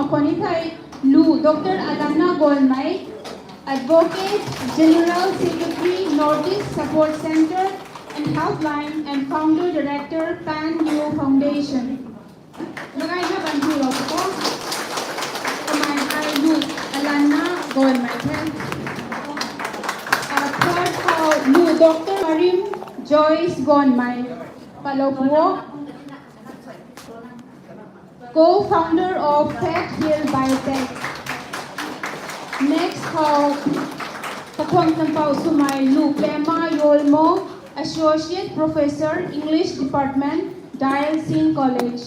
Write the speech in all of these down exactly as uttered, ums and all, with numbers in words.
Khwan ni thei Lu Doctor Alana Gonmei, Advocate General Secretary, Northeast Support Centre and Helpline and Founder Director, Pan New Foundation. Makai na ban thu lo ko. Kamei hei Lu Alana Gonmei the. Ah, third khou Lu Doctor Marim Joyce Gonmei. Palou puo. Co-founder of Faith Hill Biotech. Next khou, Pakhwang Tampou Swmei Lu Pema Yolmo, Associate Professor, English Department, Dayal Singh College.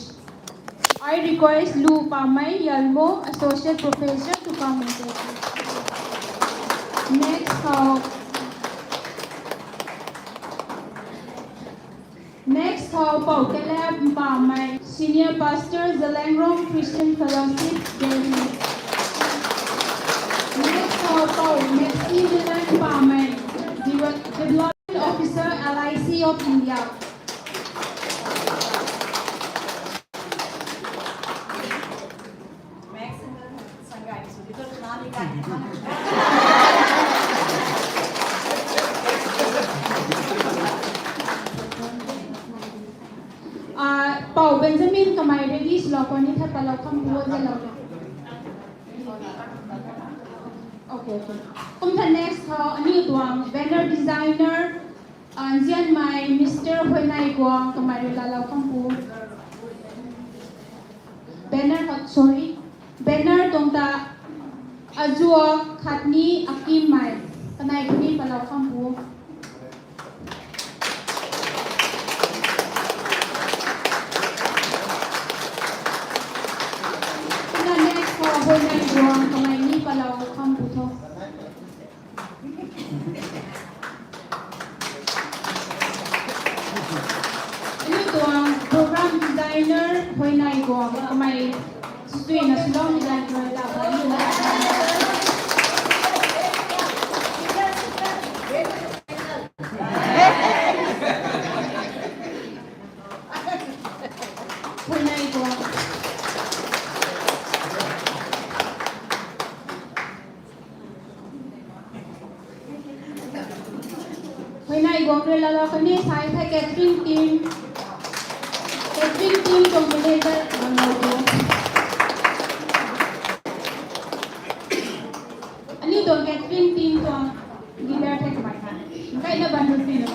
I request Lu Pamei Yolmo, Associate Professor, to come and take it. Next khou, Next khou Pou Caleb Mpamei, Senior Pastor, Zeliangrong Christian Fellowship, Delhi. Next khou Pou Maximilian Mpamei, Development Officer, L I C of India. Ah, Pou Benjamin kamei ready swlou khwan ni the, palou kham puo zalou. Okay, okay. Kum the next khou aniu tuang banner designer, ah, nzianmei Mister Huaynei Guang kamei rui laalou kham puo. Banner khat, sorry. Banner tuang ta Azua Khatni Akimmei. Kanei khatni palou kham puo. Kumna next khou Huaynei Guang kamei ni palou kham puo tho. Aniu tuang program designer Huaynei Guang kamei suina swlou design rui ta. Huaynei Guang. Huaynei Guang rui laalou khwan ni sai the catering team. Catering team tuang manager Guang Lou Guang. Aniu tuang catering team tuang leader the kamei kha. Kaina ban rui si lo.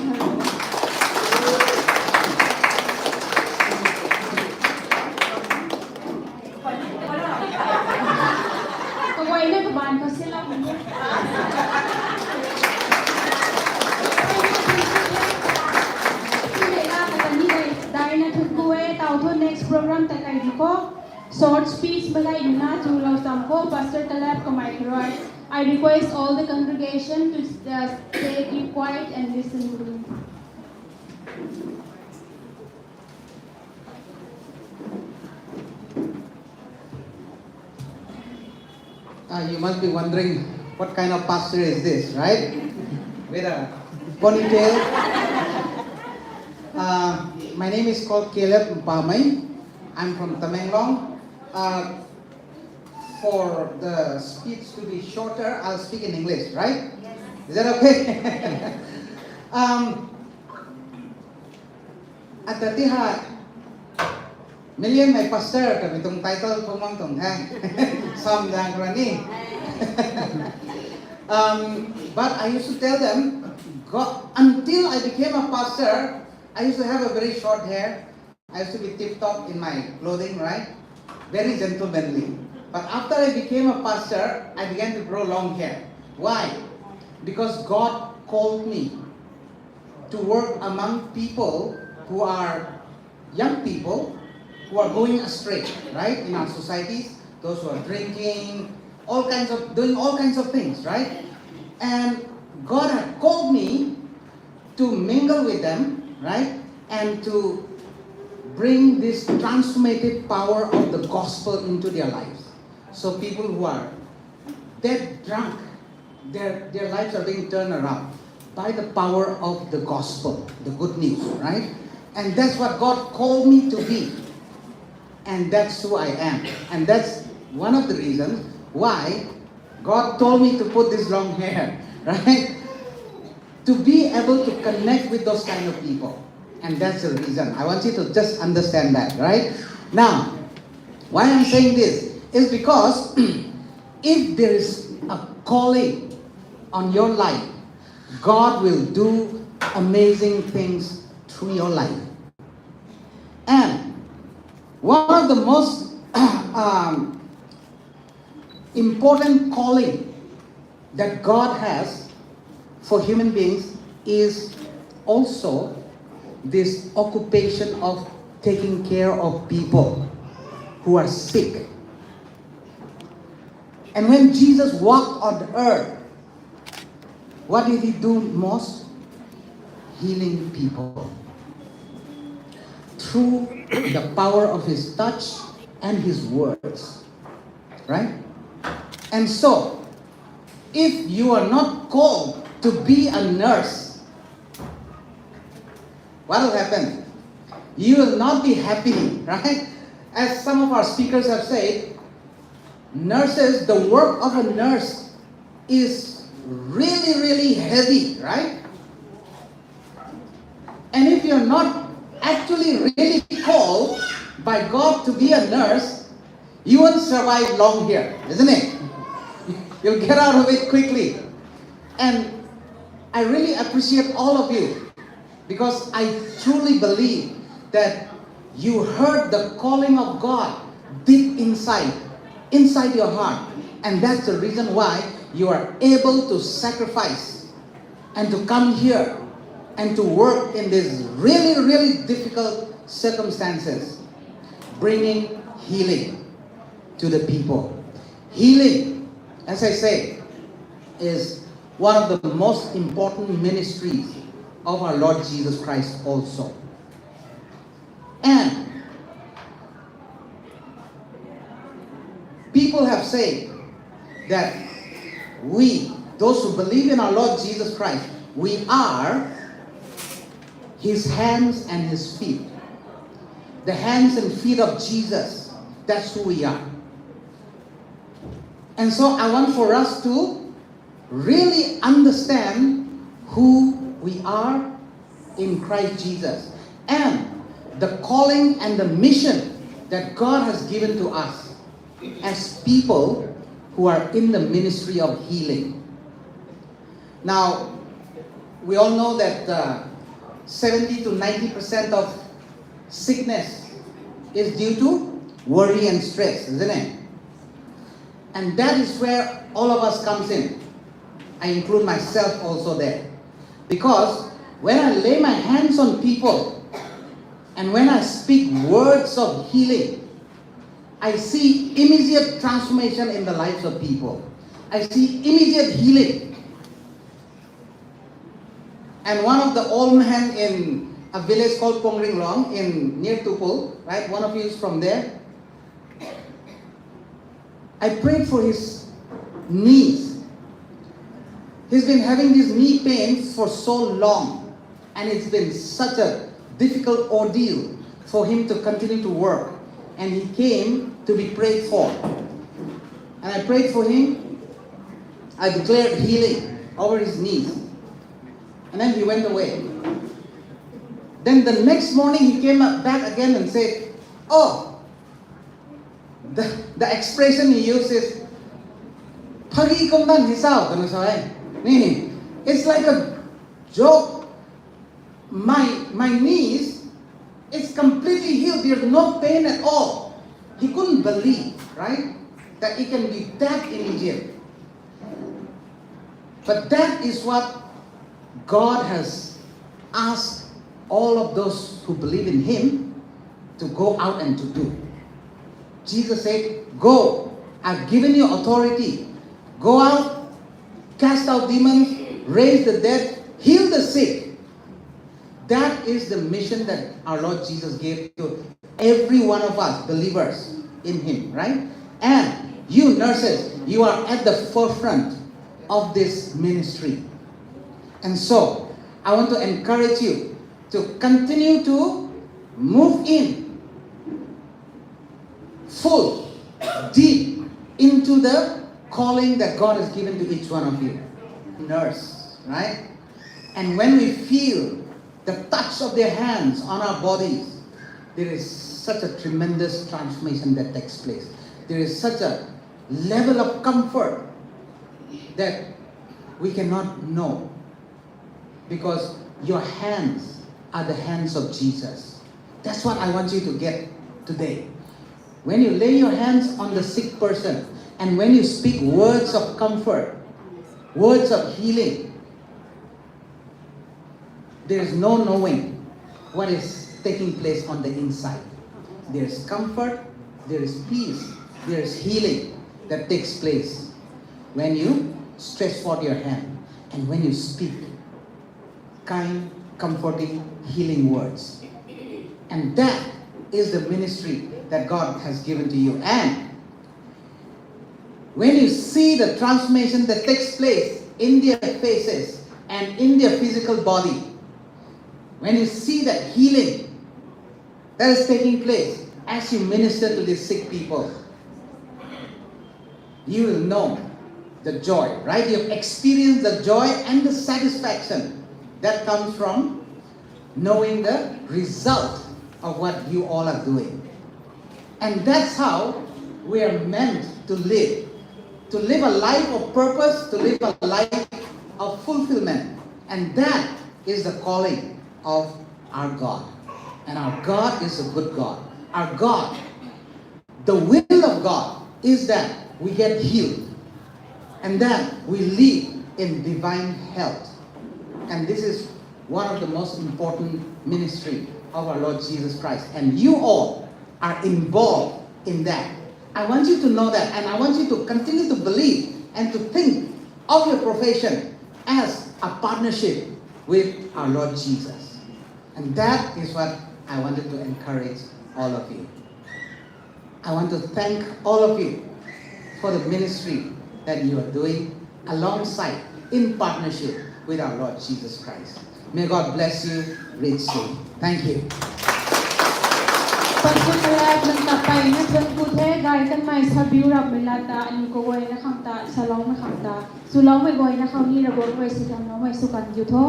Kaguayna kabaanv khou silou khwan e. Daina thunku e, taw thu next program ta kai di kho. Short speech malai yuna chulou cham kho, Pastor Caleb kamei kha rui. I request all the congregation to, uh, stay, keep quiet and listen to me. Uh, you must be wondering, what kind of pastor is this, right? With a ponytail. Uh, my name is called Caleb Mpamei. I'm from Tamenglong. Uh, for the speech to be shorter, I'll speak in English, right? Yes. Is that okay? Um, Ata ti ha, Million Mei Pastor twmei tuang title phungmang tuang the. Sam dang rani. Um, but I used to tell them, God, until I became a pastor, I used to have a very short hair. I used to be tip-top in my clothing, right? Very gentlemanly. But after I became a pastor, I began to grow long hair. Why? Because God called me to work among people who are young people who are going astray, right? In our societies, those who are drinking, all kinds of, doing all kinds of things, right? And God had called me to mingle with them, right? And to bring this transformative power of the gospel into their lives. So people who are dead drunk, their, their lives are being turned around by the power of the gospel, the good news, right? And that's what God called me to be. And that's who I am. And that's One of the reasons why God told me to put this long hair, right? To be able to connect with those kind of people. And that's the reason. I want you to just understand that, right? Now, why I'm saying this is because if there is a calling on your life, God will do amazing things through your life. And one of the most um, important calling that God has for human beings is also this occupation of taking care of people who are sick. And when Jesus walked on the earth, what did he do most? Healing people through the power of his touch and his words. Right? And so, if you are not called to be a nurse, what will happen? You will not be happy, right? As some of our speakers have said, nurses, the work of a nurse is really, really heavy, right? And if you're not actually really called by God to be a nurse, you won't survive long here, isn't it? You'll get out of it quickly. And I really appreciate all of you because I truly believe that you heard the calling of God deep inside, inside your heart. And that's the reason why you are able to sacrifice and to come here and to work in these really, really difficult circumstances, bringing healing to the people. Healing, as I say, is one of the most important ministries of our Lord Jesus Christ also. And people have said that we, those who believe in our Lord Jesus Christ, we are his hands and his feet. The hands and feet of Jesus, that's who we are. And so I want for us to really understand who we are in Christ Jesus and the calling and the mission that God has given to us as people who are in the ministry of healing. Now, we all know that uh, seventy to ninety percent of sickness is due to worry and stress, isn't it? And that is where all of us comes in. I include myself also there. Because when I lay my hands on people and when I speak words of healing, I see immediate transformation in the lives of people. I see immediate healing. And one of the old men in a village called Pongringlong in near Tupul, right? One of you is from there. I prayed for his knees. He's been having this knee pain for so long, and it's been such a difficult ordeal for him to continue to work. And he came to be prayed for. And I prayed for him. I declared healing over his knees. And then he went away. Then the next morning he came up back again and said, "Oh, the, the expression he used is, 'Phagi kum dan hisao,'" twna sa e. Ni, it's like a joke. My, my knees, it's completely healed. There's no pain at all. He couldn't believe, right? That it can be that immediate. But that is what God has asked all of those who believe in Him to go out and to do. Jesus said, "Go, I've given you authority. Go out, cast out demons, raise the dead, heal the sick." That is the mission that our Lord Jesus gave to every one of us believers in Him, right? And you nurses, you are at the forefront of this ministry. And so, I want to encourage you to continue to move in full, deep, into the calling that God has given to each one of you. Nurse, right? And when we feel the touch of their hands on our bodies, there is such a tremendous transformation that takes place. There is such a level of comfort that we cannot know, because your hands are the hands of Jesus. That's what I want you to get today. When you lay your hands on the sick person and when you speak words of comfort, words of healing, there is no knowing what is taking place on the inside. There is comfort, there is peace, there is healing that takes place when you stretch forth your hand and when you speak kind, comforting, healing words. And that is the ministry that God has given to you. And when you see the transformation that takes place in their faces and in their physical body, when you see that healing that is taking place as you minister to these sick people, you will know the joy, right? You have experienced the joy and the satisfaction that comes from knowing the result of what you all are doing. And that's how we are meant to live, to live a life of purpose, to live a life of fulfillment. And that is the calling of our God. And our God is a good God. Our God, the will of God is that we get healed and that we live in divine health. And this is one of the most important ministry of our Lord Jesus Christ. And you all are involved in that. I want you to know that, and I want you to continue to believe and to think of your profession as a partnership with our Lord Jesus. And that is what I wanted to encourage all of you. I want to thank all of you for the ministry that you are doing alongside, in partnership with our Lord Jesus Christ. May God bless you richly. Thank you. Pastor Kalai nang ta peyna thuanc ku the, gay kanmei sabiu rapmei lat ta, aniw kaguayna khang ta, saloumei khang ta, swloumei guayna khou ni Ravguangc rui sithamloumei sw kan diu tho.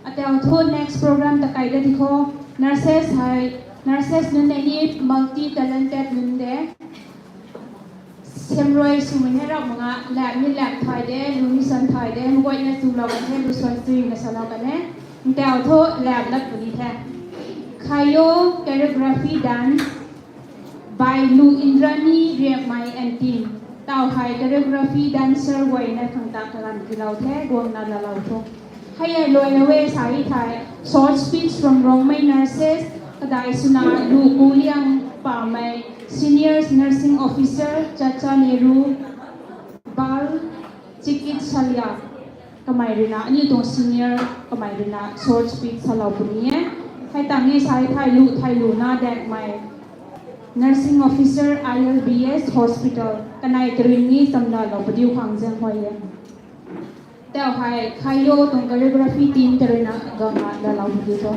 Atau thu next program ta kai da di kho, nurses hei, nurses nunc nei ni multi talented nunc de. Siamruai swmei hei rap mak nga, lam ni lam thay de, lu ni suan thay de, meic guayna chulou kan the, lu suan chuina salou kan e. Ntau thu lam lat puni the. Khayo choreography dance by Lu Indrani Riamei and team. Tau hei choreography dancer guayna khang ta kaganv tiilou the, guangna laalou tho. Hei hei luaina e sa e thei, short speech from Rongmei nurses, kadai swna Lu Kuliang Pamei, senior nursing officer, Chacha Nehru Bal Chikitsalya, kamei ruina, aniu tuang senior kamei ruina short speech salou puni e. Hei tang e sa e thei, Lu Thailuna Dakmei, nursing officer, I L B S hospital, kanei karui ni chamlalou padiu khang zaeng huay e. Tau hei Khayo tuang choreography team ta ruina guangna laalou padiu tho.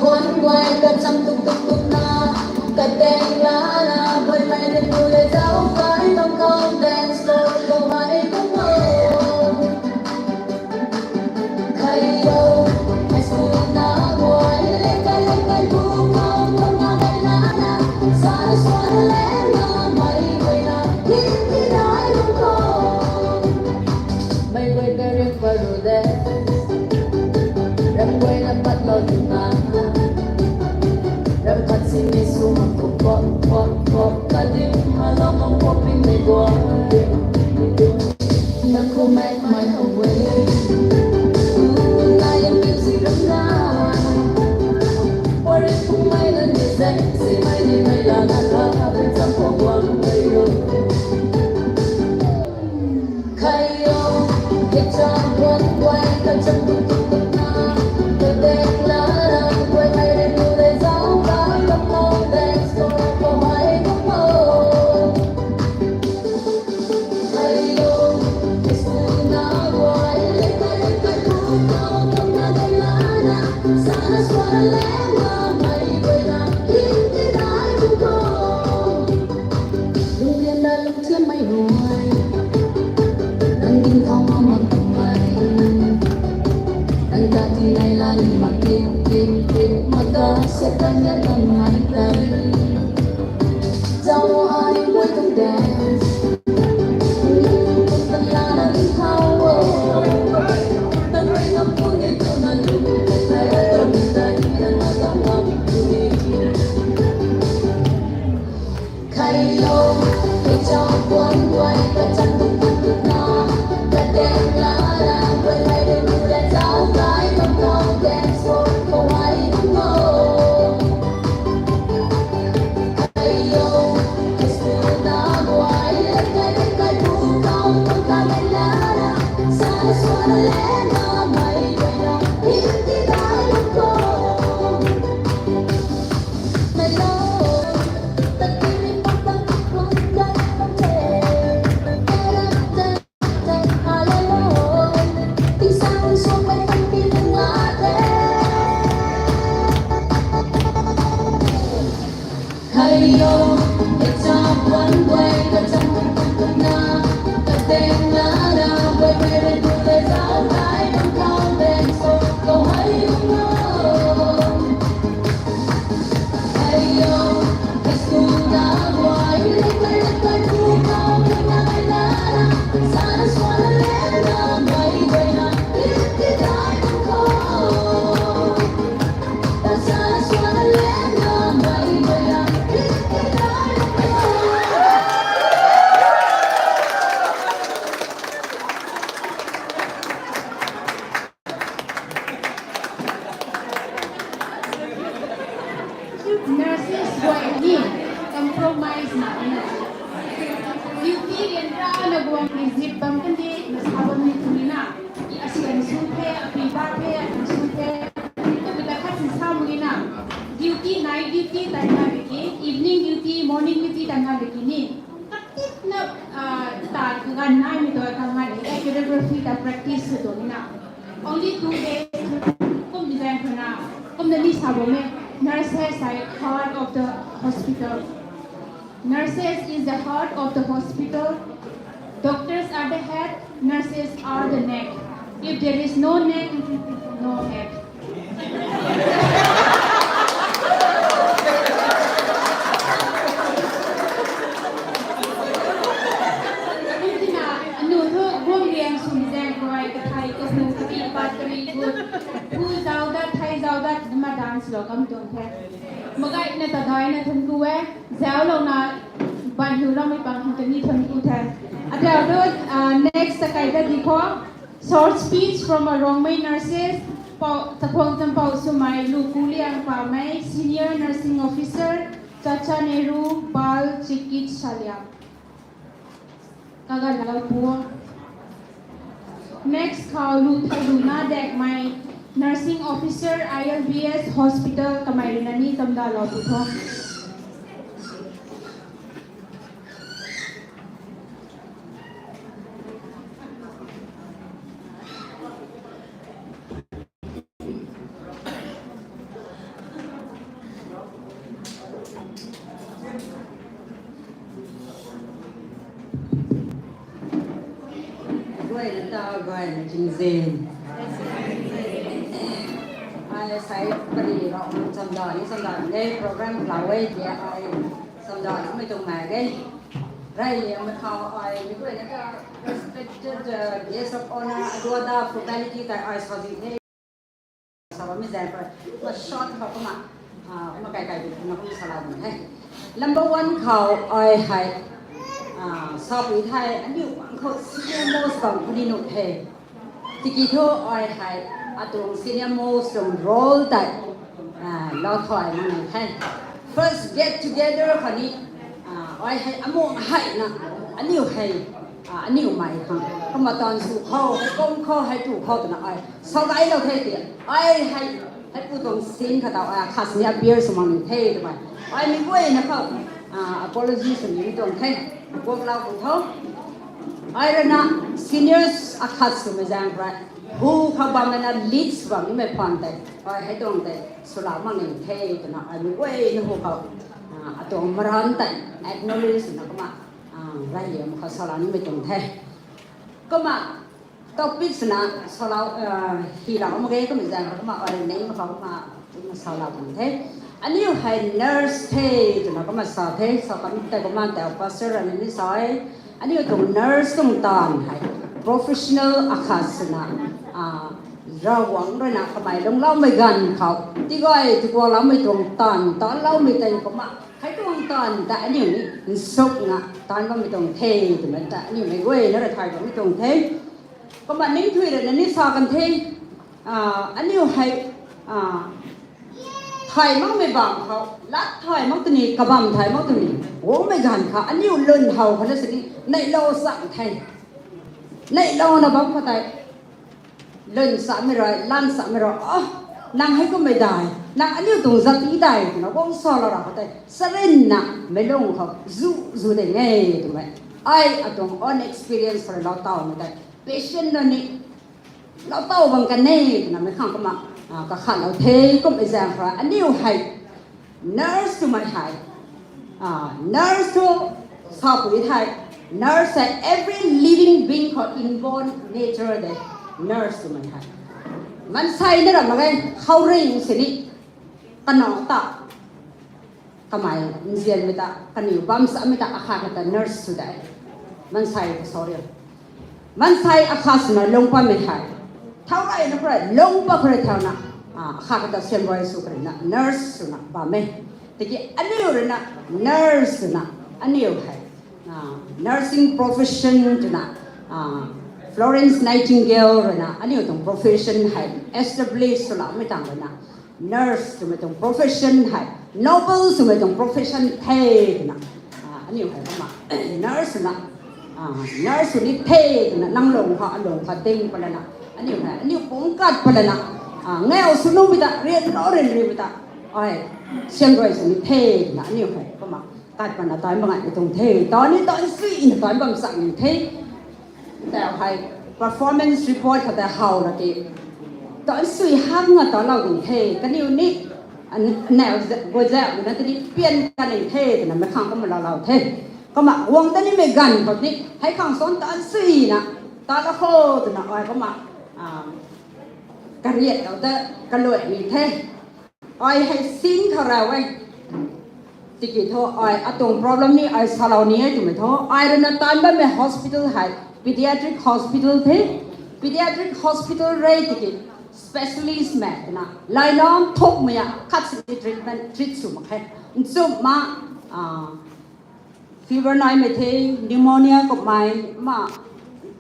Guan guay kacham tuk tuk tuk na, kateng la na, guay mei de tu le zau kai tang kau dance floor khou hei kum o. Khayo, high school na guay le kai le kai bu kau kum na kai na na, sa na swan le na, mei guay na, kin ki dai kum kau. Mei guay ka ring paru de. Ram guay na pat lou tu na. Ram pat si mi su ma ku pop, pop, pop. Ka dim ma lou ma pop in mei guay. Na ku mei mei away. Tu na yang music ram na. Pori ku mei na ni zek, si mei ni mei la na la, ka dim cham ko guang mei yo. Khayo, guitar guan guay kacham tuk tuk tuk na, kateng la na, guay mei de tu le zau kai tang kau dance floor khou hei kum o. Khayo, high school na guay le kai le kai bu kau kum na kai la na, sa na swan le na, mei guay na, kin ki dai kum kau. Lungrian na lungthiam mei ruai. Nang ding thau ma mak mak mei. Nang ta ti nai la ni mak tik, tik, tik. Mak ka se tan ya tan nai tai. Zau ai guay tung dance. Kum tan la na ding thau o. Tan rui ngam pu ni tu na lung. Tai la tu ni tai ni na na ta ngam tu ni. Khayo, kei chau puan guay kacham tuk tuk tuk na, kateng la na, guay mei de tu le zau kai tang kau dance floor khou hei kum o. Khayo, high school na guay le kai le kai bu kau kum na kai la na, sa na swan le na, mei guay na, kin ki dai kum kau. Khayo, kei chau puan guay kacham tuk tuk tuk na, kateng la na, guay mei de tu le zau kai tang kau dance floor khou hei kum o. Khayo, high school na guay le kai le kai bu kau kum na kai la na, sa na swan le na, mei guay na, kin ki dai kum kau. Nurses guay ni compromise na na. Duty rian ra na guang ni zip bam kan di na sa bam ni tu ni na. I asian su the, api ba the, api su the. Tu bi ta khat si sa mu ni na. Duty, night duty tan na biki, evening duty, morning duty tan na biki ni. Katit na, ah, ta kagan nai mi tu kagan ni, choreography ta practice tu ni na. Only two days, kum design khana, kum na ni sa bam e, nurses are heart of the hospital. Nurses is the heart of the hospital. Doctors are the head, nurses are the neck. If there is no neck, no head. Kum tina, anu thu guang liang sum zaeng guay, kathai, kahu, kari, pat, kari, gut, phu zau dat, thai zau dat, nama dance lou kam tuang the. Magai na ta dai na thank you e, zau lou na, ban hiu lou mei pang hang tani thank you the. Adau thu, ah, next ta kai ta di kho. Short speech from a Rongmei nurses, Pau, Takhwang Champau Sumai, Lu Kuliang Pamei, Senior Nursing Officer, Chacha Nehru Bal Chikitsalya. Kaga lau puo. Next khou lu thau lu na dek mei Nursing Officer I L B S Hospital kamei rui na ni kamda lau pu tho. Ai ta gay na chingzin. Ai sai pari rau chamda ni chamda ni program la wei dia ai chamda ni mei tuang mai ge. Rai ni mei khou ai ni gay na ta respected uh, guest of honor, adua da formality tai ai sa di ne. Sa mi zan pa ma short khou kumna ah ma kai kai bi na kum sa la ni he. Number one khou ai hei ah sa pui thei aniu bang khou senior most bang puni nu the. Tiki thu ai hei atuang senior most tuang role tei ah lau thai na nai the. First get together khou ni ah ai hei amuang hei na aniu hei ah aniu mei khang kumna tan su khou hei kum khou hei tu khou twna ai sa gai lou the ti ai hei hei pu tuang scene khat tau ai khat ni appear sw mak ni the twmei ai mi guay na khou ah apology sw ni tuang the. Guang lau pu tho. Ai rui na seniors akhat swmei zaeng rui hu khou bam na leads bam nimei phaan tei ai hei tuang tei swlou mak ni the twna ai mi guay na hu khou ah atuang maran tei acknowledge na kumna ah rai liam khou salou nimei tuang the. Kumna topic swna salou ah hi lau mak ge kumna zaeng kumna ai ning khou kumna kumna salou tuang the. Aniu hei nurse the twna kumna sa the, sa kan tei kumna tei pastor rui ni sa e. Aniu tuang nurse tuang taanv hei professional akhat swna ah Ravguangc rui na kamei lungcloumei ganv khou tigay tiguangloumei tuang taanv taanloumei tei kumna hei tuang taanv ta aniu ni nsukna taanv bammei tuang the twmei ta aniu mei guay na rui thay bammei tuang the. Kumna ning thui rui na ni sa kan the ah aniu hei ah thay makmei bam khou lat thay mak twni kabam thay mak twni guangmei ganv khou aniu lwn how khou na sini neihlou chang the. Neihlou na bam khou tei lwn samei rui lan samei rui ah nang hei kummei dai, nang aniu tuang zat ti dai twna guang salou ra khou tei sarinna mei lung khou zu zu de nge twmei ai atuang own experience khou rui lou tawmei tei patient na ni lou taw bang kan e twna mei khang kumna ah kakhatlou the. Kummei zaeng khou rui aniu hei nurse twmei hei ah nurse thu sa pui thei nurse hei every living being khou inborn nature de. Nurse twmei hei maansei na ram mak ge, khouringh sini kanac ta kamei nzianmei ta kaniw bam samei ta akhat khat ta nurse sw de. Maansei ta sorry maansei akhat swna lung patmei hei thau rui na khou rui lung pat khou rui thauna ah akhat khat ta siamruai sw khou rui na nurse swna bam e. Tiki aniu rui na nurse swna aniu hei ah nursing profession twna ah Florence Nightingale rui na aniu tuang profession hei establish swloumei tang rui na nurse twmei tuang profession hei noble swmei tuang profession the twna ah aniu hei kumna nurse swna ah nurse sw ni the twna nang lung khou alung khou ding pat lana aniu hei aniu pumc kat pat lana ah ngau sw numei ta rian rou rian rimei ta ai siamruai sw ni the twna aniu hei kumna kat patna taanc bam ngai ni tuang the. Taanv ni taanv sui na taanc bam chang ni the. Tau hei performance report khou tei how la ti taanv sui hak na taanlou ding the. Kaniw ni nau guay zauh na tini pian kan ni the twna mei khang kumna laalou the. Kumna guang ta nimei ganv khou ni hei khang suan taanv sui na taanlou kho twna ai kumna kariatlou ta kaluai ni the. Ai hei sin khou ra e. Tiki thu ai atuang problem ni ai salou ni e twmei thu ai rui na taanv bammei hospital hei pediatric hospital the. Pediatric hospital rui tiki specialist mei twna laina thukmei a khat sini treatment treat sw mak khe. Nchumhna ah fever naimei the, pneumonia kummei ma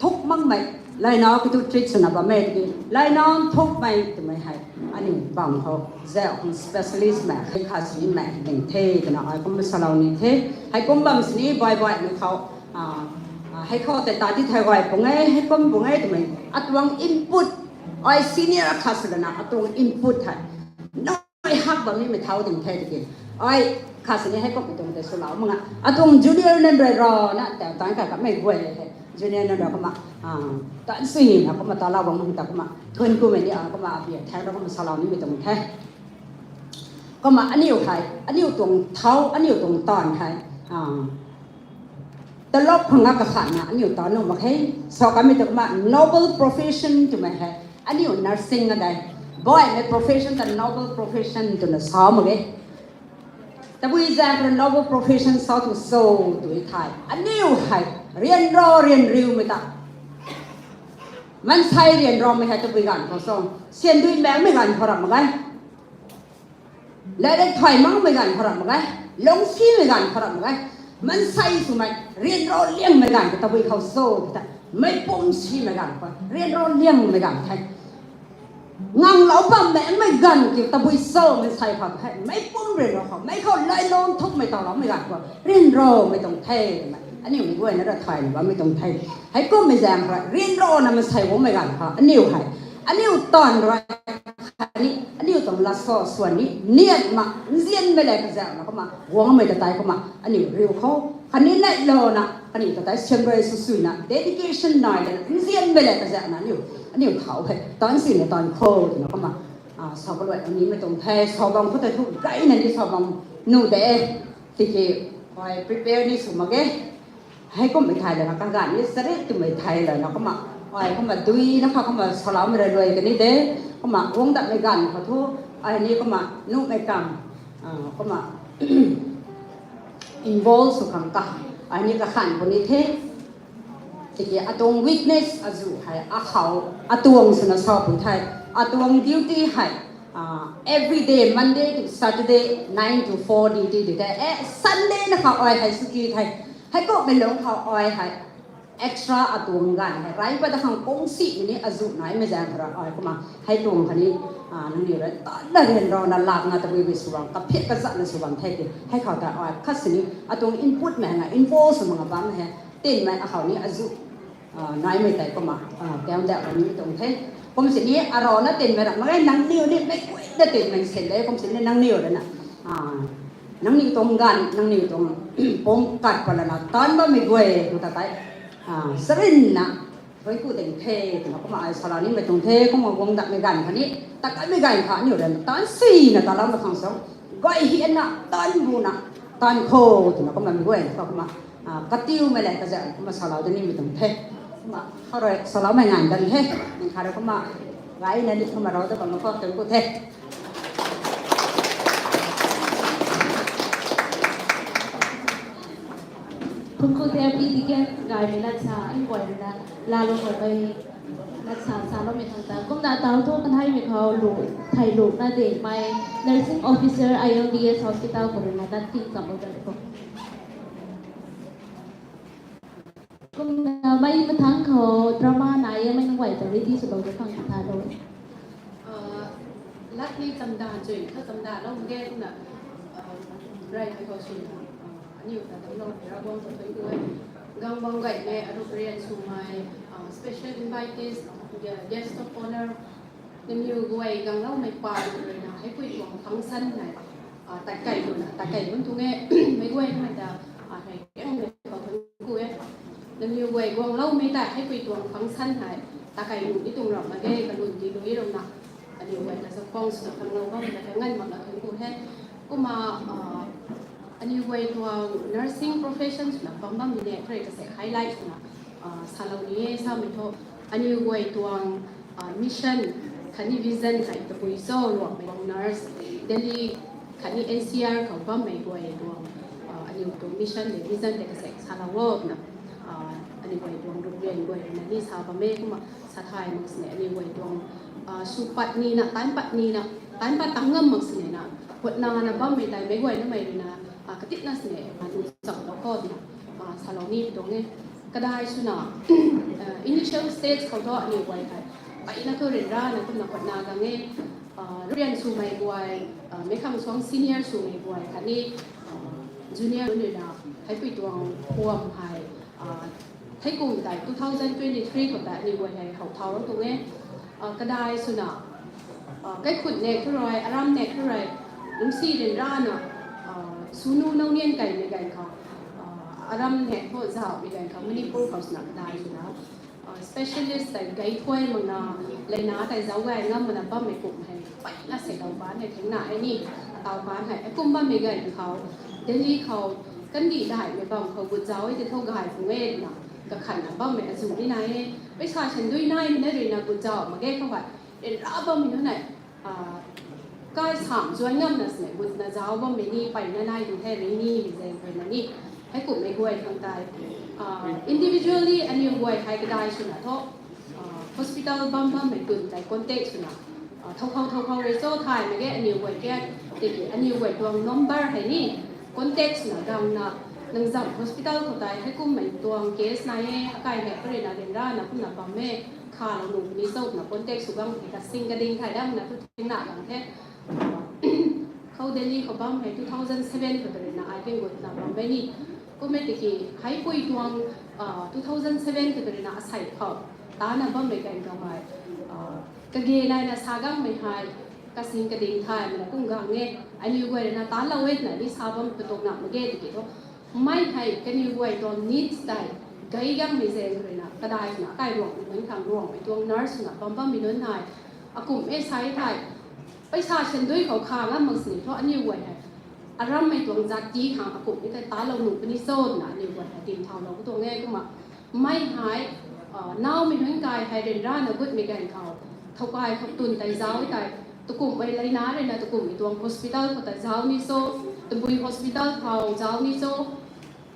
thuk makmei laina kiu thu treat swna bam e tiki laina thukmei twmei hei aniu bam khou zauh khang specialist mei hei khat sini mei ding the twna ai kumna salou ni the. Hei kum bam sini baih baihmei khou ah hei khou tei ta ti thei gay pung e, hei kum pung e twmei atuang input ai senior khat sw lana atuang input hei nai hak bam nimei thau ding the tiki ai khat sini hei kummei tuang tei swlou mak nga atuang junior nunc rui rana tau taanc khat kamei guay le the. Junior nunc rui kumna ah taanv sui na kumna taanlou bam ta kumna thun kumei ni ah kumna abi thang rui kumna salou nimei tuang the. Kumna aniu hei aniu tuang thau aniu tuang taanv hei ah Talop phang a kakhatna aniu ta nuh mak khe. Sa kamei tu kumna noble profession twmei hei aniu nursing a dei. Baihmei profession ta noble profession twna sa mak ge. Tabui zaeng khou noble profession sa tu cho tw thei, aniu hei ryanra ryanriumei ta, maansei ryanramei hei tabui ganv khou cho, syan dui maengmei ganv khou ram mak ge. Latrik thay makmei ganv khou ram mak ge, lungcsimei ganv khou ram mak ge, maansei swmei ryanra liangmei ganv khou tabui khou cho ta, meic pum simei ganv khou ryanra liangmei ganv the. Nganglou bammei mei ganv ki tabui cho, maansei khou hei meic pum ryanra khou mei khou lay lon thukmei tawloumei ganv khou ryanramei tuang the. Aniu mei guayna ra thayna bammei tuang the. Heikummei zaeng khou ryanrana maansei guangmei ganv khou aniu hei, aniu taanv rui khatni aniu tuang lat sa swan ni niatna nzianmei lev kazauhna kumna guangmei ta tei kumna aniu riu khou khatni neihlouna kaniw ta tei siamruai swsuina dedication nai lana nzianmei lev kazauhna aniu, aniu khou hei taanv sina taanv khou twna kumna sa kaluai nimei tuang the. Sa bam khou tei thu gayna ni sa bam nuh de. Tiki ai prepare ni sw mak ge. Heikummei thei lana kaganv ni charit twmei thei lana kumna ai kumna duina kha kumna saloumei rui luai kani de. Kumna guang datmei ganv khou thu ai ni kumna nuhmei kam kumna involve sw khang ta ai ni kakhan puni the. Tiki atuang weakness azuh hei akhou atuang swna sapui the. Atuang duty hei every day, Monday to Saturday, nine to four duty di the. E, Sunday na khou ai hei suki the. Heikummei lung khou ai hei extra atuang ganv hei rey pat da khang kungsimei ni azuh naimei zaeng khou rui ai kumna hei tuang khatni nangniw rui tanna ryanrana lakna tabui bui sw bam, kaphiat kazatna sw bam the ki hei khou ta ai khat sini atuang input mei hei nga involve sw mak nga bam hei tinmei akhou ni azuh naimei tei kumna kaung da bam ni tuang the. Kum sini arana tinmei ra mak ge, nangniw ni meic guayna tinmei sin de. Kum sini nangniw rui na nangniw tuang ganv, nangniw tuang pum kat pat lana taanv bammei guay khou ta tei sarinna rui ku ding the twna kumna ai salou nimei tuang the. Kumna guang datmei ganv khatni taanv katmei ganv kha aniu rui taanv sina talouna khang sa, gay hina taanv buna taanv khou twna kumna mei guay khou kumna katiumei lev kazauh kumna salou da nimei tuang the. Kumna khou rui saloumei nganv kan the. Ning kha rui kumna gayna ni kumna rou ta bam khou tun ku the. Thungc ku the pi tiken gaymei lat sa ai guay rui na laalou khou mei lat sa saloumei khang ta. Kumna tau thu kanheimei khou lu, thei luna demei nursing officer I L D S hospital khou rui na lat ti kam o da khou. Kumna mei mathangc khou drama nai e, mei nunc guay ta ready swlou da khang ta lou. Lat ni chamda chui kha chamda lou ge kumna rey hei khou sw aniu ta damclou Ravguangc ta thuanc ku e. Gang bam gaymei arup rian swmei special invitees, guest of honour, nangniw guay gangloumei pa rui na heipui tuang function hei tatkei luna tatkei bun tuang e. Meic guay mei ta hei riangmei khou thuanc ku e. Nangniw guay guangloumei ta heipui tuang function hei tatkei lun ni tuang ram mak ge, kalun ti lui rana aniw guay ta zakhwang swna khanglou bammei ta nganv makna thuanc ku he. Kumna aniw guay tuang nursing profession swna bam bammei ne khou rui kasek highlight swna salou ni e. Samei thu aniw guay tuang mission khatni vision hei tabui cho, Ruangmei tuang nurse Delhi khatni N C R khou bammei guay tuang aniw tuang mission le vision tei kasek salou o twna aniw guay tuang ruprian guay rui na ni sa bam e. Kumna sa thay mak sini aniw guay tuang sw pat nina, taanc pat nina, taanc pat tang ngam mak sini na khutna na bammei tei meic guay namei rui na katitna sini manu chamlou khou twna salou ni tuang e. Kadai swna initial stage khou thu aniw guay hei mpeyna thu ryanrana kumna khutna gang e. Rian swmei guay, meic khang suang senior swmei guay khatni junior rui na heipui tuang phuam hei theikum tei two thousand twenty three khou tei aniw guay hei how thaulou tuang e. Kadai swna kaikhunc nek thu rui, aram nek thu rui, lungcsi ryanrana swnu nou nian kaimei ganv khou, aram nek thu zauhmei ganv khou Manipur khou swna kadai swna specialist tei gay thuai makna, leina tei zauc gay ngam makna bammei kum hei mpeyna se taw baanc hei thengna e ni. Ataw baanc hei heikum bammei ganv khou Delhi khou kandih daihmei bam khou gut zauc e tei thu gay pung e twna kakhanna bammei azuh ni nai e. Paisa sandui naimei na ruina gut zauc mak ge khou hei, ryanra bammei nunc hei kai sam zuan ngamna sini gutna zauc bammei ni peyna nai di the, rui ni mei zaeng ruina ni. Heikumhmei guay khang tei individually aniw guay hei kadai swna thu hospital bam bammei tun tei contact swna thowkhou thowkhou rui cho thay mak ge aniw guay ke, tiki aniw guay tuang number hei ni contact swna gangna, nang zam hospital khou tei heikummei tuang case nai e, akai hei karuina ryanrana kumna bam e, khalou nuh puni cho twna contact sw gang the, kasing kading thay dangna thu tingna gang the. Khou Delhi khou bam hei two thousand seven khou tei ruina ai pingutna bam e ni. Kummei tiki heipui tuang two thousand seven khou tei ruina asei khou tana bammei ganv khou hei kage naina sa gangmei hei kasing kading thaymei na kum gang e, aniw guay ruina talou e twna ni sa bam patukna mak ge tiki thu. Mei hei kaniw guay tuang needs tei gay gangmei zaeng ruina kadai swna akai Ruangmei nunc khang Ruangmei tuang nurse swna bam bammei nunc hei akumh e sa e thei, paisa sandui khou kha ngam mak sini thu aniw guay hei arammei tuang zat ti khang akumh e tei talou nuh puni cho twna aniw guay hei timthaulou tuang e. Kumna mei hei nawmei nunc kai hei ryanrana gutmei ganv khou thowkai khou tun tei zauc e tei, takumhmei leina ruina takumhmei tuang hospital khou tei zauc ni cho, tabui hospital khou zauc ni cho,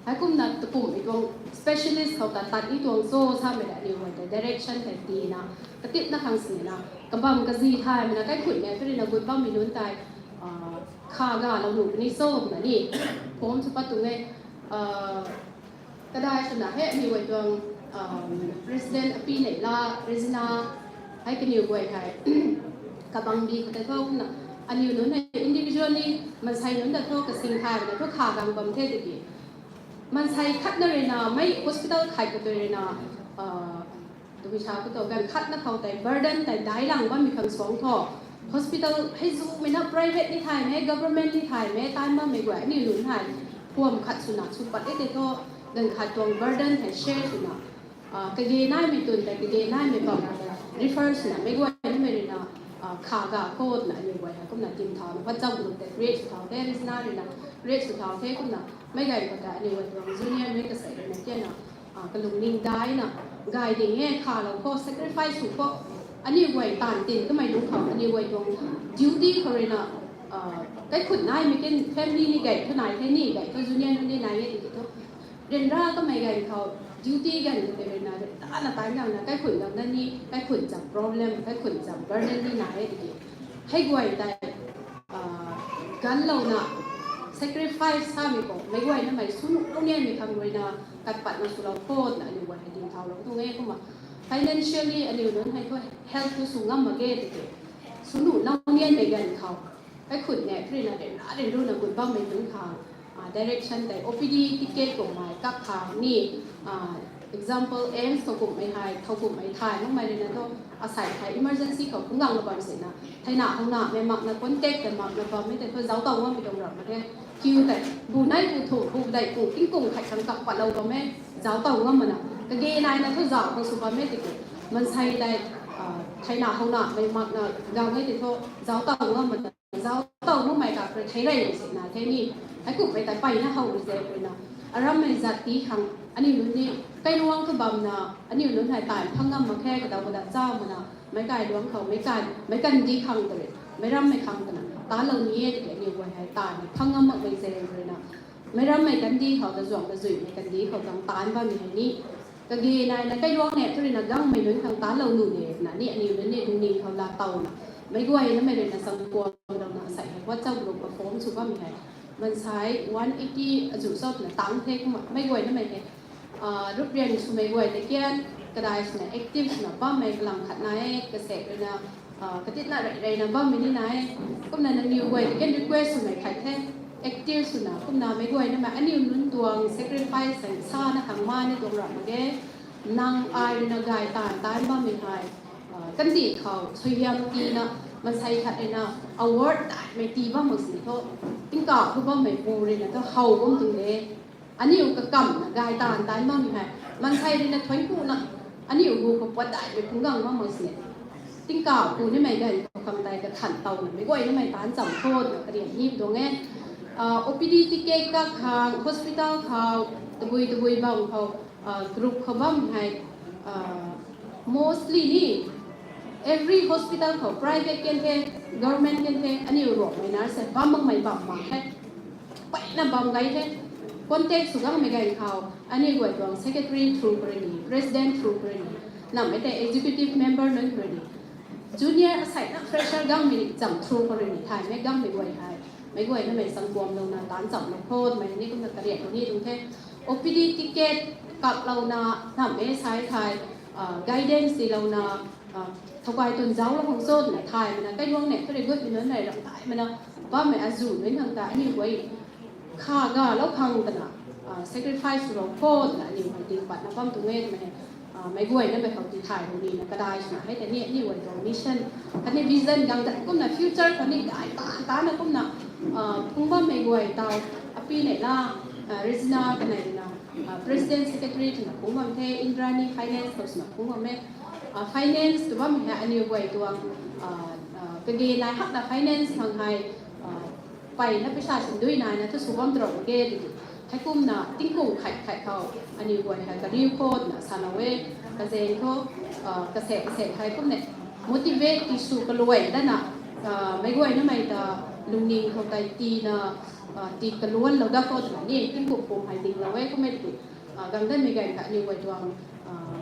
heikumna takumhmei tuang specialist khou ta tat ni tuang cho samei ta aniw guay tei direction tei tina, katitna khang sina, kabam kazi thaymei na kaikhunhmei karuina gut bammei nunc tei kha galou nuh puni cho twna ni form sw pat tuang e. Kadai swna hei aniw guay tuang president api nei la, Regina, hei kaniw guay hei kabang di khou tei thu kumna aniw nunc hei individually mansei nunc ta thu kasing thaymei na thu kha gang bam the tiki, mansei khatna ruina mei hospital khat khou tei ruina tabui sa khou tu ganv khatna khou tei burden tei dailang bammei khang suang thu hospital hei zumei na private ni thaymei government ni thaymei tan bammei guay aniw nunc hei phuam khat swna sw pat e tei thu, ganv khat tuang burden hei share swna kage naimei tun tei kage naimei bam refer swna meic guay namei ruina kha ga khou twna aniw guay hei kumna timthau na WhatsApp group tei create sw thau the, Regina ruina create sw thau the. Kumna meic guay khou tei aniw guay tuang junior mei kasei ruina tiana kalungning daina gay ding e, khalou khou sacrifice sw khou aniw guay taanv tin kamei lungc khou aniw guay tuang duty khou ruina kaikhunc naimei ken family ni gay thu nai the, ni gay thu junior ni nai e tiki thu ryanra kamei ganv khou duty ganv khou tei ruina ryanrana tan gangna kaikhunc gangna ni kaikhunc zam problem, kaikhunc zam burden ni nai e tiki, hei guay tei ganlouna sacrifice samei khou meic guay namei swnuh lou nianmei khang ruina kat patna swlou khou twna aniw guay hei dingthaulou tuang e. Kumna financially aniw nunc hei thu help thu sw ngam mak ge tiki, swnuh lou nianmei ganv khou kaikhunhmei ruina ryanra ryanruna gut bammei nunc khang direction tei O P D ticket kummei kak khang ni, example AIIMS khou kumhmei hei thowkumhmei thay makmei ruina thu asei hei emergency khou phungc gangna bam sina theina houna mei makna contact tei makna bammei tei thu zauc tow ngammei tuang ram mak ge. Queue tei bu nei bu thumh bu dei bu tingkum khat khang kak patlou bam e, zauc tow ngam mana kage naina thu zauc khou sw bam e tiki, mansei tei theina houna mei makna gang e tei thu zauc tow ngam mana zauc tow makmei kak rui thei rey sina the ni. Heikumhmei tei peyna how rui zek ruina arammei zat ti khang aniw nunc ni kailuang thu bamna aniw nunc hei taanv phang ngam mak khe, kadau kada cha mana meic kailuang khou meic kan meic kandih khang tei meic rammei khang twna talou ni e tiki aniw guay hei taanv phang ngam makmei zaeng ruina meic rammei kandih khou ta zuang ta zuimei kandih khou tang taanc bammei hei ni kage naina kailuang ne thu ruina gangmei nunc khang talou nuh de twna ni aniw nunc ni lungning khou laa towna meic guay namei ruina changkuanlouna asei hei WhatsApp group khou form sw bammei hei mansei one eighty azuh cho twna tang the. Kumna meic guay namei hei ruprian swmei guay tei kian kadai swna active swna bammei kalang khat nai e, kasek ruina katitna rey reyna bammei ni nai e. Kumna nangniw guay tei kian request swmei khat the, active swna kumna meic guay namei aniw nunc tuang sacrifice hei sana khang ma ni tuang ram mak ge. Nang ai ruina gay taanv taanc bammei hei kandih khou suaihiam tina mansei khat ruina award daihmei tii bam mak sini thu tingkauh thu bammei pu ruina thu how bam tuang de. Aniw kakamna gay taanv taanc bammei hei mansei ruina thuanc kuna aniw hu khou puat daihmei phungc gang bam mak sini tingkauh pu nimei ganv khou khang tei kakhan towna meic guay namei taanc cham khou twna karian ni tuang e. OPD ticket kak khang hospital khou tabui tabui bam khou group khou bam hei mostly ni every hospital khou private kan the, government kan the, aniu Ruangmei nurse hei bam makmei bam mak the. Peyna bam gay the. Contact sw gangmei ganv khou aniu guay tuang secretary through khou rui ni, president through khou rui ni, nammei tei executive member nunc khou rui ni, junior asei na fresher gangmei ni cham through khou rui ni thaymei gangmei guay hei meic guayna mei changkuamlouna taanc chamlou khou twmei ni kumna kariak khou ni tuang the. OPD ticket kaklouna nammei sai thei guidance tiilouna thow kai twn zauclou khang cho twna thaymei na kailuang ne kharui gutmei nunc nei ram thaymei na bammei azuh nunc khang ta aniu guay kha galou khang twna sacrifice swlou khou twna aniu hei ding patna bam tuang e twmei meic guaynamei khou ti thay ru nina kadai swna hei tei ni aniu guay tuang mission khatni vision gang ta kumna future khou ni gay ta tana kumna phung bammei guay tau api nei la Regina kanei na president secretary twna phung bam the, Indrani finance khou swna phung bam e. Finance tw bammei hei aniu guay tuang kage nai hakna finance khang hei peyna paisa sindui naina thu sw bam tw ra mak ge tiki. Heikumna tingkum khat khat khou aniu guay hei kariu khou twna salou e, kazaeng khou kasek kasek hei kumna motivate ti sw kaluai dana meic guaynamei ta lungning khou tei tina ti kaluanlou dat khou twna ni tingkum pum hei dinglou e kummei tiki. Gang danmei ganv kha aniu guay tuang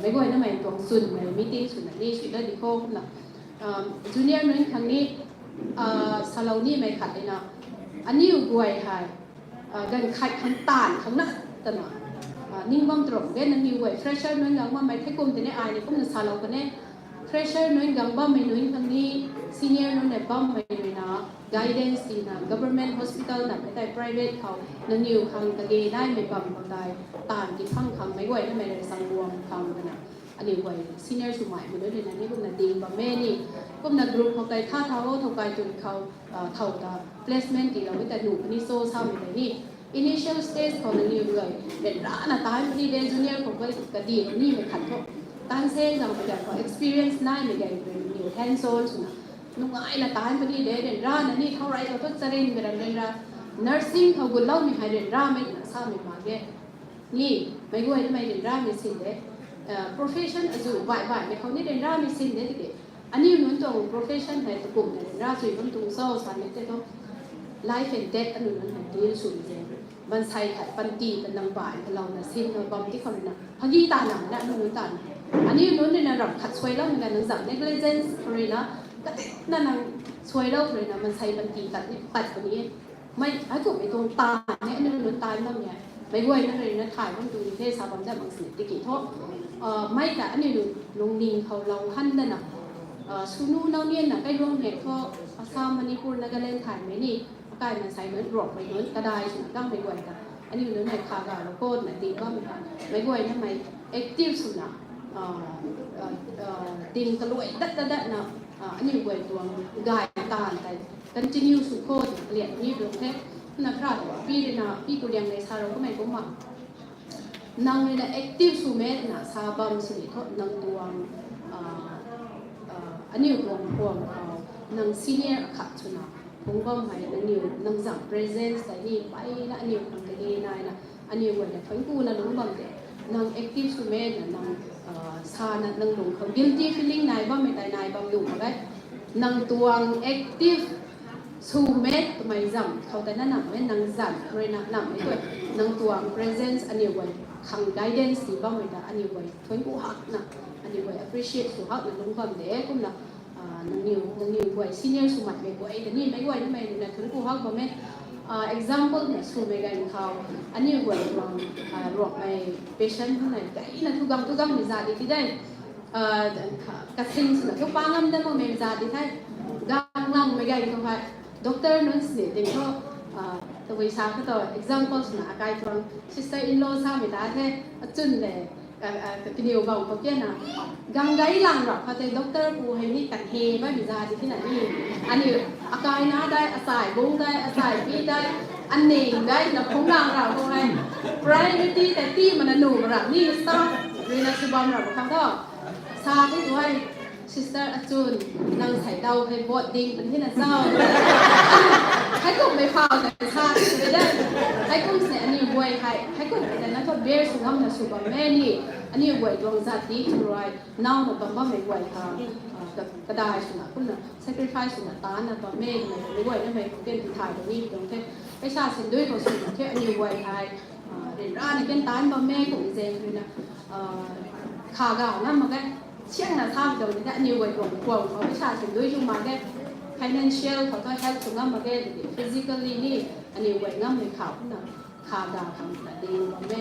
meic guaynamei tuang chwnmei meeting swna ni sw dat di khou kumna junior nunc khang ni salou nimei khat ina aniu guay hei ganv khat khang taanv khang na twna ning bam tw ra mak ge. Nangniw guay fresher nunc gang bammei thei kum tei ni ai ni kumna salou kan e. Fresher nunc gang bammei nunc khang ni senior nunc nei bammei rui na guidance tina government hospital na mei tei private khou nangniw khang kage naimei bam khou tei taanv ti phang khang meic guaynamei rui changkuam khang twna aniu guay senior swmei mei nunc rui na ni kumna ding bam e ni. Kumna group khou tei tha thau thow kai twn khou thow ta placement tiilou e ta nuh puni cho samei tei ni initial stage khou nangniw guay ryanrana taanc puni de, junior khou kadih nimei khat thu taanv seng zang pui ganv khou experience naimei ganv rui nangniw hands on swna nungaina taanc puni de, ryanrana ni thow rey khou thu charynmei ram ryanra nursing khou gutloumei hei ryanramei twna samei mak ge. Ni meic guaynamei ryanramei sin de, profession azuh baih baihmei khou ni ryanramei sin de tiki. Aniu nunc tuang profession hei takumna ryanra chui bam tuang cho samei tei thu life and death aniu nunc hei deal swmei de. Maansei khat panty ta nang baih kalouna sinna bam ti khou rui na hagi ta nang na aniu nunc ta na aniu nunc rui na ram khat suailoumei na nang zam negligence khou rui na katina nang suailou khou rui na maansei panty tat ni tat puni e. Mei hei kummei tuang taanv ni aniu nunc taanv bammei e. Meic guayna rui na thay bam tuang ni the sa bam dat mak sini tiki thu mei ta aniu nunc lungning khou lou han dana swnu nau nianna kailuang hei thu Assam, Manipur, Nagaland thaymei ni akai maansei nunc Ruangmei nunc kadai swna gangmei guay ta aniu nunc hei kha galou khou twna ding bammei ta meic guaynamei active swna ding kaluai dat dat datna aniu guay tuang gay taanv tei continue sw khou twna kalian ni tuang the. Kumna kara tu pi rui na pi ku liang nei sa rou kamei kumna nang rui na active swmei twna sa bam sini thu nang tuang aniu tuang phuam khou nang senior akhat swna phungc bam hei nangniw nang zam presence tei ni peyna aniu khang kage naina aniu guay na thuanc kuna lungc bam de. Nang active swmei na nang sana nang lung khou guilty feeling nai bammei tei nai bam nuh mak e. Nang tuang active swmei twmei zam khou tei na nammei nang zam rui na nammei tu nang tuang presence aniu guay khang guidance ti bammei ta aniu guay thuanc ku hakna aniu guay appreciate sw hakna lungc bam de kumna nangniw nangniw guay senior swmei mei guay ta ni meic guaynamei rui na thuanc ku hak bam e. Example na swmei ganv khou aniu guay tuang Ruangmei patient nai gayna thu gang thu gangmei za di ti de. Kasing swna thu pa ngam dat makmei za di the. Gang langmei ganv khou hei doctor nunc sini ding thu tabui sa kha tu example swna akai tuang sister in law samei ta the. Achwn le kaniw bam khou kiana gang gay lang rap kha tei doctor pu hei ni kan he bammei za di tina ni aniu akai na dai, achai bung dai, achai pi dai, aning dai na phungc lang rap khou hei priority tei ti mana nuh rap ni staff rui na sw bam rap khang tho. Sa the tu hei sister achwn nang sei dau hei vote ding pun thina cho. Hei kummei phau tei sa, hei kum sini aniu guay hei, hei kummei tei na thu bear sw ngamna sw bam e ni, aniu guay tuang zat ti thu rui, nauna bam bammei guay ha, kadai swna kumna sacrifice swna taanna bam e, mei guay namei khou ken ti thay tuang ni tuang the, paisa sindui khou swna the aniu guay hei, ryanrana ken taanc bam e kummei zaeng ruina, kha ga ngam mak ge, siangna sa tuang ni the aniu guay tuang kuang khou paisa sindui sw mak ge, financial khou thu help sw ngam mak ge, physically ni aniu guay ngammei khou kumna kha ga khang kumna ding bam e.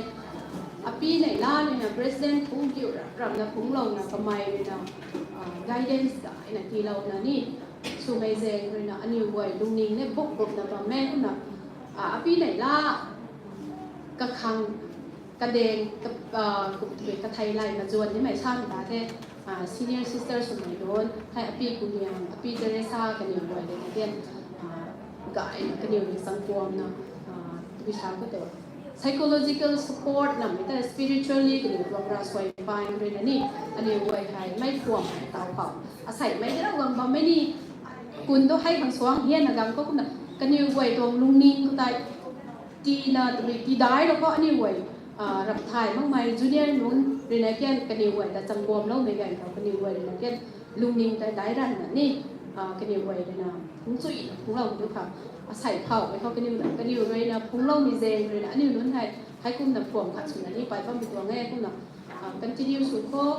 Api nei la ruina president phungc kiu rap rapna phungclouna kamei ruina, guidance gayna tiilouna ni, swmei zaeng ruina aniu guay lungning ni buk bukna bam e kumna, api nei la kakhang kadeng, kum tei kathei lay mazuan nimei sa ta the, senior sister swmei nunc hei api Kuliang, api Teresa kaniw guay le na tian, gayna kaniw ni changkuamna, tabui sa khou tu psychological support namei ta spiritually kaniw tuang ravsuai pai ruina ni, aniu guay hei mei kuam taw khou, asei mei rau gang bammei ni, kun tu hei khang suang hianna gang khou kumna, kaniw guay tuang lungning khou tei, tina tabui tidailou khou aniu guay, ramh thay makmei junior nunc ruina ken kaniw guay ta changkuamloumei ganv khou kaniw guay ruina ken lungning tei dai ranna ni, kaniw guay ruina phungcchuina phungclou tu khang, asei phau mei khou kaniw, kaniw ruina phungcloumei zaeng ruina aniu nunc hei, hei kumna phuam khat swna ni pay bammei tuang e kumna, continue sw khou,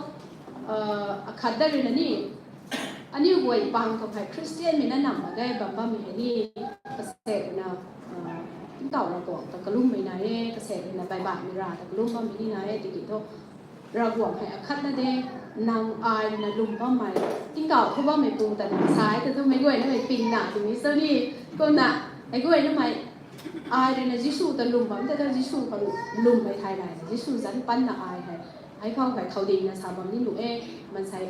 akhat dat ruina ni, aniu guay pang khou hei Christian mei na nam mak ge bam bammei hei ni, kasek ruina, tingkauh Ravguangc ta kalummei nai e, kasek ruina baihbaihmei rav ta kalum bammei ni nai e tiki thu, Ravguangc hei akhatna de, nang ai ruina lwm bammei, tingkauh khou bammeipu ta nang sa e ta thu meic guaynamei pingna twmei sw ni, kumna, meic guaynamei, ai ruina Jisu ta lwm bam ta ta Jisu khou lwmmei thay nai, Jisu zanc panna ai hei, hei khou hei thow dingna sa bam ni nuh e, maansei,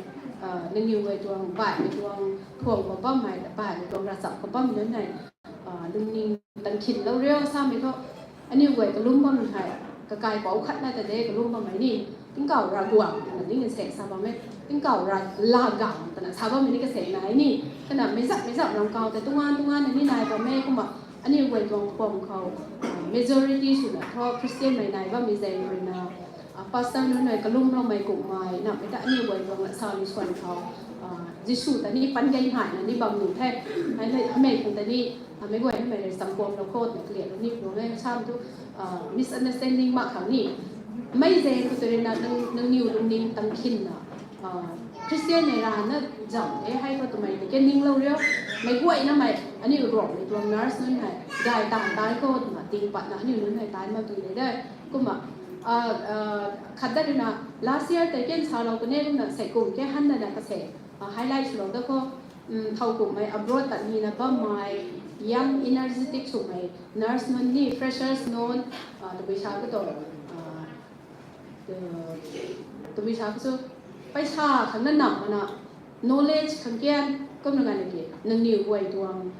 nangniw guay tuang baihmei tuang phuam khou bammei, baihmei tuang ravchap khou bammei nunc hei, lungning tang khinlou riu samei thu, aniu guay kalum bammei hei, kakaipouc khatna ta de kalum bammei ni, tingkauh Ravguangc twna ni kasek sa bam e, tingkauh Rav Lagangc twna sa bammei ni kasek nai ni, kana meic zak meic zak ram kau tei tungan tungan na ni nai bam e kumna, aniu guay tuang phuam khou, majority swna thu Christian mei nai bammei zaeng ruina, pastor nunc hei kalumloumei kummei namei ta aniu guay tuang lat sa lu suan khou, Jisu ta ni pan gay nhaina ni bam nuh the, hei, hamei khang ta ni, meic guaynamei rui changkuamlou khou twna kaliatlou ni tuang e sam thu, misunderstanding mak khang ni, mei zaeng khou tei ruina nang, nangniw lungning tang khinna, Christian mei rana zam e hei khou twmei tei ke ninglou riu, meic guaynamei aniu Ruangmei tuang nurse nunc hei gay tang tai khou twna ting patna aniu nunc hei tai mak tu de de, kumna, khat dat ruina last year tei ken salou kane kumna sei kum ke han dana kasek, highlight swlou da khou, thow kummei abroad tat nina bammei, young energetic swmei nurse nunc ni freshers nunc, tabui sa khou tu, tabui sa khou chu, paisa khang na nam mana, knowledge khang kian, kumna ganv ki nangniw guay tuang,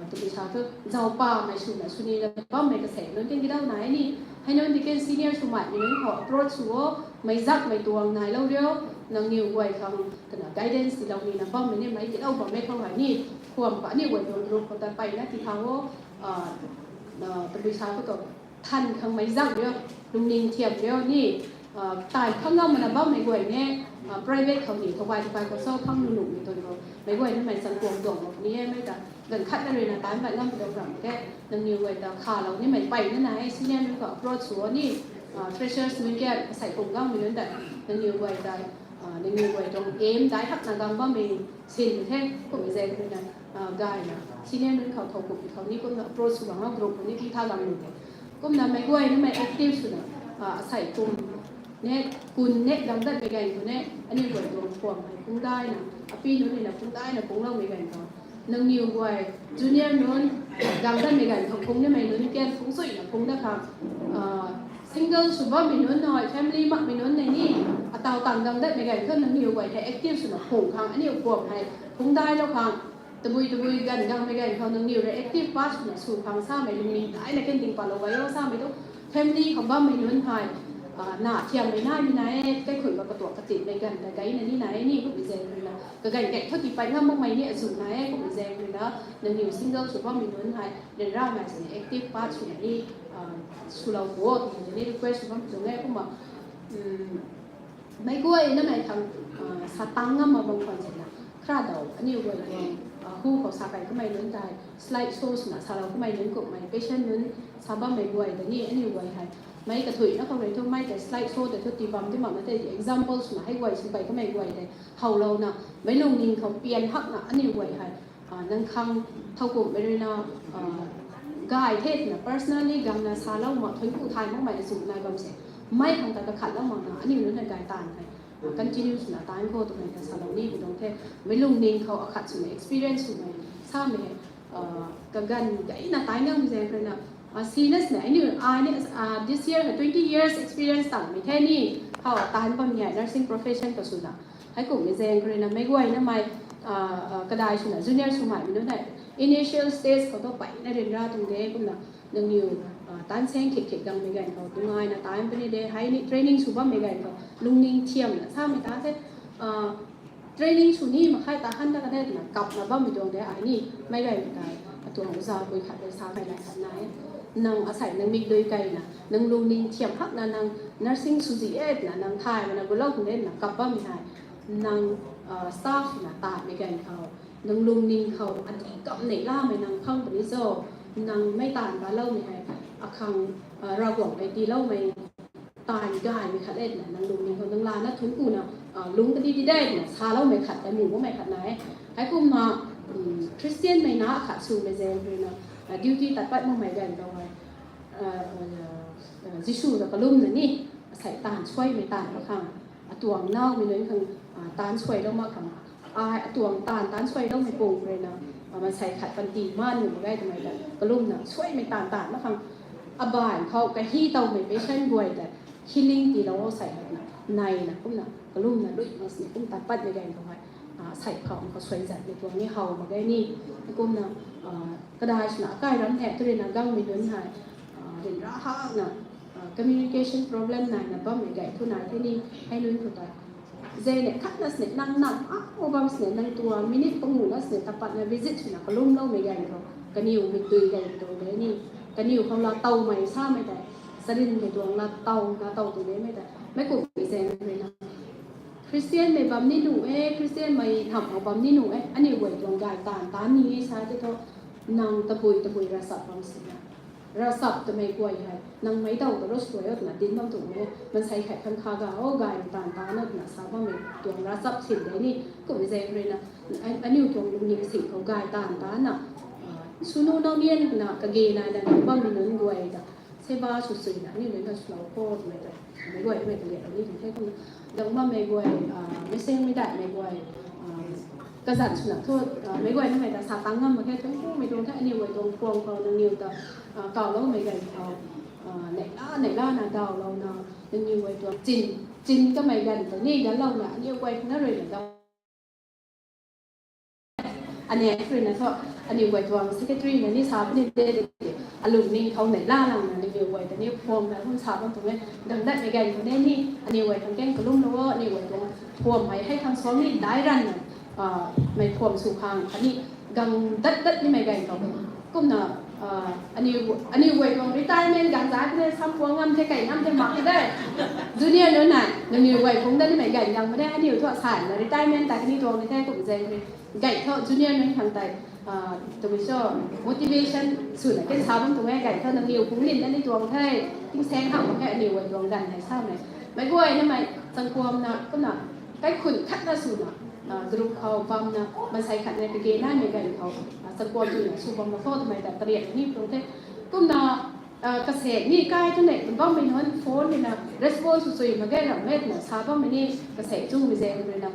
tabui sa thu zaupa mei swna sw nina bammei kasek nunc ken kidau nai ni, hei nunc di ken senior swmei nunc khou approach sw o, meic zakmei tuang nailou riu, nangniw guay khang twna guidance tiilou nina bammei ni mei tilou bammei khou hei ni, khuam khou aniu guay tuang group khou ta peyna ti tha o, tabui sa khou tu, than khang meic zak riu, lungning thiam riu ni, tai phang ngam mana bammei guay ne, private khou ni thow kai thow kai khou so phang lu lumei tuang khou meic guaynamei changkuam tuang mak ni e mei ta, ganv khatna ruina tai mei ngam tuang ram ke, nangniw guay ta khalou nimei peyna na e senior nunc khou approach sw o ni, freshers nunc ke asei kum gangmei nunc ta, nangniw guay ta, nangniw guay tuang aim dai hakna gang bammei sin the kummei zaeng ruina, gayna senior nunc khou thow kummei khou ni kumna approach sw gang o group khou ni kum tha gang lu the, kumna meic guaynamei active swna, asei kum ne, kun ne gang datmei ganv khou ne, aniu guay tuang phuam hei phungc daina, api nunc ruina phungc daina phungcloumei ganv khou, nangniw guay junior nunc gang datmei ganv khou phungc nimei nunc ken phungc suina phungc dat khang, single sw bammei nunc hei family makmei nunc nei ni, ataw tang gang datmei ganv khou nangniw guay hei active swna phungc khang aniu phuam hei phungc dailou khang, tabui tabui ganv gangmei ganv khou nangniw rui active part swna sw khang samei lungning daina ken ting patlou gay o samei tu, family khou bammei nunc hei na thiammei naimei na e, kaikhunc ba katuak katinmei ganv ta gayna ni na e ni, kummei zaeng ruina kaganv gay thu tii pat ngam makmei ni azuh na e, kummei zaeng ruina nangniw single sw bammei nunc hei ryanramei sini active part swna ni swlou pu o twmei ni request sw bam tuang e. Kumna meic guay namei khang sa tang ngam mak bam khwan zina, khra daw aniu guay tuang hu khou sa kai kamei nunc tei slide show swna salou kamei nunc kummei patient nunc sa bammei guay ta ni aniu guay hei meic kathuina khou rui thu mei tei slide show tei thu tii bam di mak na tei example swna hei guay sw kai kamei guay tei howlouna meic lungning khou pian hakna aniu guay hei nang khang thowkumhmei ruina gay the twna personally gangna salou mak thuanc ku thay makmei azuh nai bam se, mei khang ta kakhatlou makna aniu nunc na gay taanv hei continue swna taanv khou twmei ta salou ni pu tuang the. Meic lungning khou akhat swna experience swmei samei hei kaganv gayna taanv ngam zaeng ruina sina sina aniu ai ni this year hei twenty years experience tangmei the ni, how taanv bam ni hei nursing profession ka swna heikumhmei zaeng ruina meic guay namei kadai swna junior swmei nunc hei initial stage khou thu peyna ryanra tuang de. Kumna nangniw taanv saeng khit khit gangmei ganv khou tungaina taanv puni de, hei ni training sw bammei ganv khou lungning thiamna samei ta the training sw ni mak khe ta han ta ka de twna kapna bammei tuang de. Ai ni meic guaymei tei atuang uza pui khat tei samei lai khat nai, nang asei nang mikdui keyna nang lungning thiam hakna nang nursing swzi e twna nang thay mana gulou khang de twna kap bammei hei nang staff swna taanmei ganv khou nang lungning khou adi kam neihlamei nang phang puni cho, nang mei taanv taloumei hei akhang Ravguangc mei tiiloumei taanv gaymei khat e twna nang lungning khou nang lana thuanc kuna lungc kadi di de twna saloumei khat tei mu makmei khat nai e. Heikumna Christian mei na khat swmei zaeng ruina duty tat pat makmei ganv khou hei Jisu ta kalumna ni asei taanv suaimei taanv mak khang atuang naumei nunc khang taanv suailou mak khang ai atuang taanv taanv suailoumei pung ruina maansei khat panty man nuh mak ge twmei ta kalumna suaimei taanv taanv mak khang abaanv khou kahi towmei patient guay ta healing tiilou o sei hatna neina kumna kalumna lui mak sini kum tat patmei ganv khou hei sei khou khou suai zatmei tuang ni how mak ge ni. Kumna kadai swna akai ram the tu ruina gangmei nunc hei ryanra hakna communication problem naina bammei gay thu nai the ni. Hei nunc khou ta zene khatna sini nang nam a o bam sini nang tuang minute panguhna sini tapatna visit swna kalumloumei ganv khou kaniw mikdui gay tuang de ni. Kaniw khou laa towmei samei tei charynmei tuang laa tow laa tow tu demei tei meic kumhmei zaeng ruina Christian mei bam ni nuh e, Christian mei hamh mak bam ni nuh e, aniu guay tuang gay taanv taanv ni e sa tei thu nang tabui tabui ravchap bam sina ravchap twmei guay hei nang meic daw ta rou suai o twna dinc bam tuang e. Maansei khat khang kha ga o gay taanv taanv o twna sa bammei tuang ravchap sin de ni. Kummei zaeng ruina aniu tuang lungning sing khou gay taanv taanvna swnu nau nian na kage naina nang bammei nunc guay ta seba sw suina aniu nunc na swlou khou twmei ta meic guay mei ta liatlou ni tuang the. Kumna dang bammei guay meicsaengmei daihmei guay kazanc swna thu meic guay namei ta sa tang ngam mak khe thuanc kumei tuang the. Aniu guay tuang phuam khou nangniw ta kawloumei ganv khou neihla neihlana dawlouna nangniw guay tuang chin chin kamei ganv ta ni ganlouna aniu guay khang na ruina daw aniu ruina thu aniu guay tuang secretary na ni sa puni de de alungning khou neihla langna nangniw guay ta ni phuam na kum sa bam tuang e. Dang datmei ganv khou ne ni aniu guay khang keng kalumlou o, aniu guay tuang phuam hei hei khang suang ni dai ranna mei phuam sw khang khatni gang dat dat nimei ganv khou kumna aniu guay tuang retirement gang zai puni sam puang ngam the kai ngam the mak the junior nunc nai nangniw guay phungc dat nimei ganv gang puni aniu thu asan na retirement ta kani tuang ni the kum zaeng ri gay thu junior nunc khang tei tabui cho motivation swna ken sa bam tuang e. Gay thu nangniw phungc lin dat ni tuang the, tingsaeng hamh mak khe aniu guay tuang ganv hei samei meic guay namei changkuamna kumna kaikhunc khatna swna group khou bamna maansei khatna kage naimei ganv khou changkuam twna sw bam mak khou twmei ta tariat ni tuang the. Kumna kasaek ni kai thu neih bammei nunc phone ruina response sw chui mak ge ramh e twna sa bammei ni kasaek chungmei zaeng ruina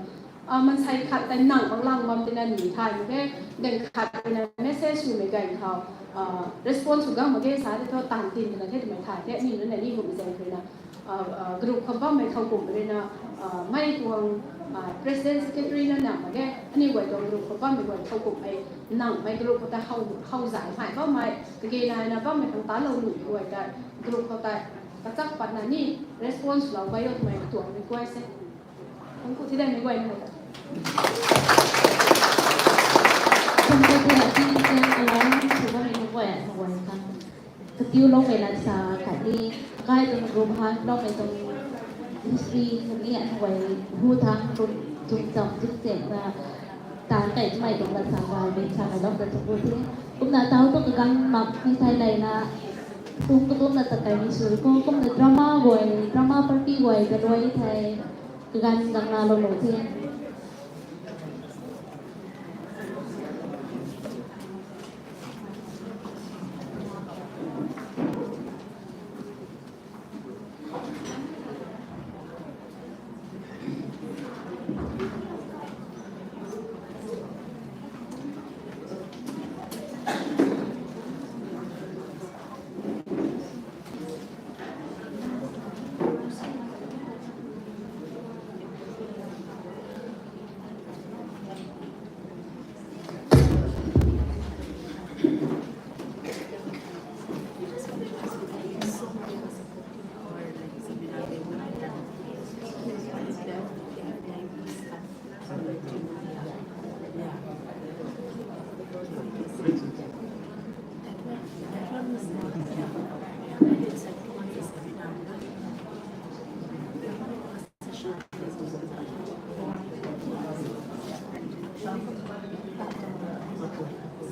maansei khat tei nang banglang bam tina ni thay mak ge. Dang khat ruina message swmei ganv khou response sw gang mak ge sa tei thu taanv tin twna the twmei thay the. Aniu nunc na ni kummei zaeng ruina group khou bammei khou kum ruina mei tuang president secretary na nang mak ge. Aniu guay tuang group khou bammei guay khou kummei nangmei group khou ta how zay hei bammei kage naina bammei khang talou nuh guay ta group khou tei kachak patna ni response lou bai o twmei katuang request e. Kum ku thi dai mei guay na ta. Kum ku thi dai ti ti allow sw bammei nunc guay, nunc guay khang. Katiu loumei lat sa khatni, akai tuang group han loumei tuang history khatni nunc guay hu thang tuang cham tuang teng na, tan kai twmei tuang lat sa guay mei sa kai lou ta tuang gu the. Kumna tau tu kaganv mak mei thai lei na, tung katumna ta kai ni sui ko, kumna drama guay, drama party guay ta luai thei, kaganv gang na lou lou the.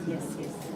Yes, yes.